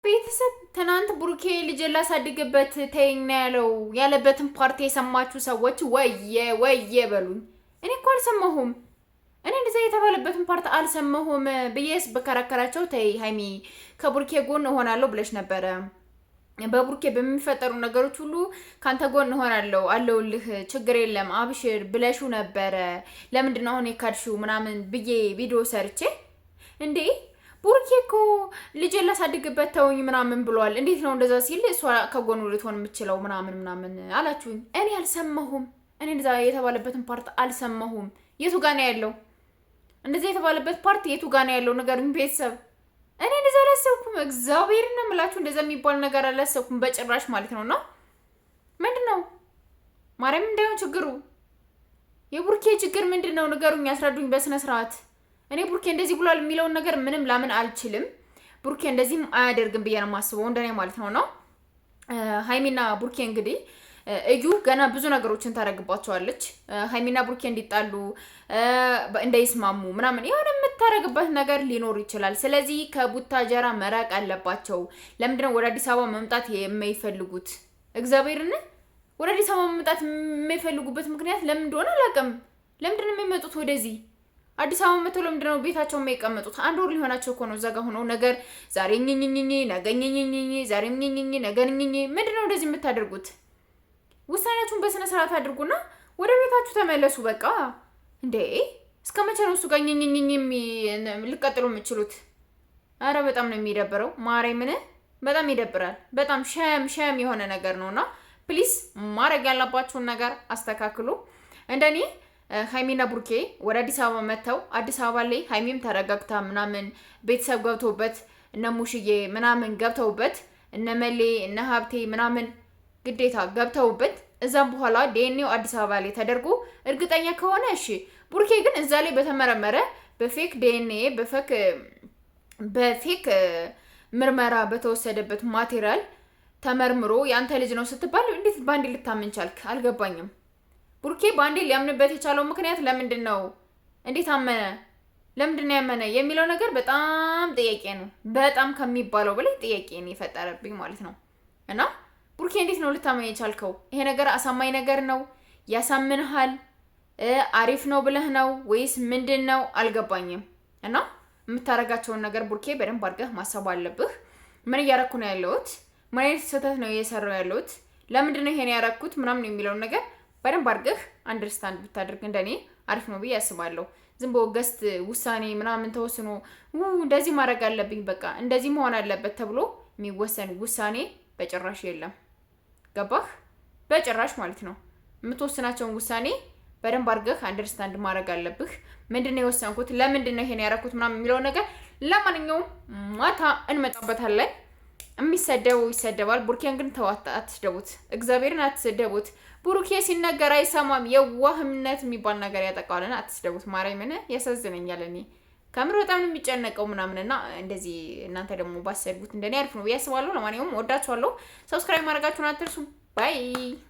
ቤተሰብ ትናንት ብሩኬ ልጅ ላሳድግበት ተይኝ ነው ያለው ያለበትን part የሰማችሁ ሰዎች ወየ ወየ በሉኝ። እኔ እኮ አልሰማሁም። እኔ እንደዛ የተባለበትን part አልሰማሁም ብዬስ ብከራከራቸው ተይ ሀይሚ ከቡርኬ ጎን እሆናለሁ ብለሽ ነበረ። በቡርኬ በሚፈጠሩ ነገሮች ሁሉ ካንተ ጎን እሆናለሁ አለሁልህ፣ ችግር የለም አብሽር ብለሹ ነበረ። ለምንድን ነው አሁን የካድሽው ምናምን ብዬ ቪዲዮ ሰርቼ እንዴ ቡርኬ እኮ ልጄን ላሳድግበት ተውኝ ምናምን ብሏል። እንዴት ነው እንደዛ ሲል እሷ ከጎኑ ልትሆን የምችለው ምናምን ምናምን አላችሁኝ። እኔ አልሰማሁም። እኔ እንደዛ የተባለበትን part አልሰማሁም። የቱ ጋ ነው ያለው? እንደዛ የተባለበት part የቱ ጋ ነው ያለው? ንገሩኝ ቤተሰብ። እኔ እንደዛ አላሰብኩም። እግዚአብሔርን ነው የምላችሁ፣ እንደዛ የሚባል ነገር አላሰብኩም በጭራሽ ማለት ነው። እና ምንድን ነው ማርያም እንዳይሆን ችግሩ የቡርኬ ችግር ምንድን ነው? ንገሩኝ፣ አስረዱኝ በስነ ስርዓት። እኔ ቡርኬ እንደዚህ ብሏል የሚለውን ነገር ምንም ላምን አልችልም። ቡርኬ እንደዚህም አያደርግም ብዬ ነው የማስበው፣ እንደኔ ማለት ነው። ነው ሀይሚና ቡርኬ እንግዲህ እዩ ገና ብዙ ነገሮችን ታደርግባቸዋለች። ሀይሚና ቡርኬ እንዲጣሉ እንዳይስማሙ ምናምን የሆነ የምታደርግበት ነገር ሊኖር ይችላል። ስለዚህ ከቡታጀራ መራቅ አለባቸው። ለምንድነው ወደ አዲስ አበባ መምጣት የማይፈልጉት? እግዚአብሔርን ወደ አዲስ አበባ መምጣት የማይፈልጉበት ምክንያት ለምን እንደሆነ አላውቅም። ለምንድነው የሚመጡት ወደዚህ አዲስ አበባ መተው? ለምንድን ነው ቤታቸው የማይቀመጡት? አንድ ወር ሊሆናቸው እኮ ነው እዛ ጋ ሆነው ነገር ዛሬ ኝኝኝኝ ነገ ኝኝኝኝ ዛሬ ኝኝኝ ነገ ኝኝኝ። ምንድን ነው እንደዚህ የምታደርጉት? ውሳኔያችሁን በስነ ስርዓት አድርጉና ወደ ቤታችሁ ተመለሱ። በቃ እንዴ እስከ መቼ ነው እሱ ጋር ኝኝኝኝ ልቀጥሉ የምችሉት? አረ በጣም ነው የሚደብረው። ማርያምን በጣም ይደብራል። በጣም shame shame የሆነ ነገር ነውና please ማድረግ ያለባችሁን ነገር አስተካክሉ። እንደኔ ሀይሚና ቡርኬ ወደ አዲስ አበባ መጥተው አዲስ አበባ ላይ ሀይሚም ተረጋግታ ምናምን ቤተሰብ ገብቶበት እነ ሙሽዬ ምናምን ገብተውበት እነ መሌ እነ ሀብቴ ምናምን ግዴታ ገብተውበት እዛም በኋላ ዲኤንኤው አዲስ አበባ ላይ ተደርጎ እርግጠኛ ከሆነ እሺ። ቡርኬ ግን እዛ ላይ በተመረመረ በ fake DNA በ fake ምርመራ በተወሰደበት material ተመርምሮ የአንተ ልጅ ነው ስትባል እንዴት ባንዴ ልታምን ቻልክ? አልገባኝም። ቡርኬ በአንዴ ሊያምንበት የቻለው ምክንያት ለምንድን ነው? እንዴት አመነ? ለምንድን ነው ያመነ የሚለው ነገር በጣም ጥያቄ ነው። በጣም ከሚባለው በላይ ጥያቄ ነው የፈጠረብኝ ማለት ነው። እና ቡርኬ እንዴት ነው ልታመን የቻልከው? ይሄ ነገር አሳማኝ ነገር ነው? ያሳምንሃል? አሪፍ ነው ብለህ ነው ወይስ ምንድን ነው? አልገባኝም። እና የምታደርጋቸውን ነገር ቡርኬ በደንብ አድርገህ ማሰብ አለብህ። ምን እያረኩ ነው ያለሁት? ምን አይነት ስህተት ነው እየሰራው ያለሁት? ለምንድን ነው ይሄን ያረኩት? ምናምን የሚለውን ነገር በደንብ አድርገህ understand ብታደርግ እንደኔ አሪፍ ነው ብዬ አስባለሁ። ዝም ብሎ just ውሳኔ ምናምን ተወስኖ እንደዚህ ማድረግ አለብኝ በቃ እንደዚህ መሆን አለበት ተብሎ የሚወሰን ውሳኔ በጭራሽ የለም። ገባህ? በጭራሽ ማለት ነው። የምትወስናቸውን ውሳኔ በደንብ አድርገህ understand ማድረግ አለብህ። ምንድን ነው የወሰንኩት፣ ለምንድን ነው ይሄን ያደረኩት ምናምን የሚለው ነገር ለማንኛውም ማታ እንመጣበታለን። የሚሰደበው ይሰደባል። ቡርኬን ግን ተዋት፣ አትስደቡት፣ እግዚአብሔርን አትስደቡት። ቡሩኬ ሲነገር አይሰማም። የዋህነት የሚባል ነገር ያጠቃዋልና አትስደቡት። ማርያምን ያሳዝነኛል። እኔ ከምር በጣም ነው የሚጨነቀው ምናምንና እንደዚህ እናንተ ደግሞ ባሰድቡት እንደኔ አሪፍ ነው ብዬ አስባለሁ። ለማንኛውም ወዳችኋለሁ። subscribe ማድረጋችሁን አትርሱ። Bye.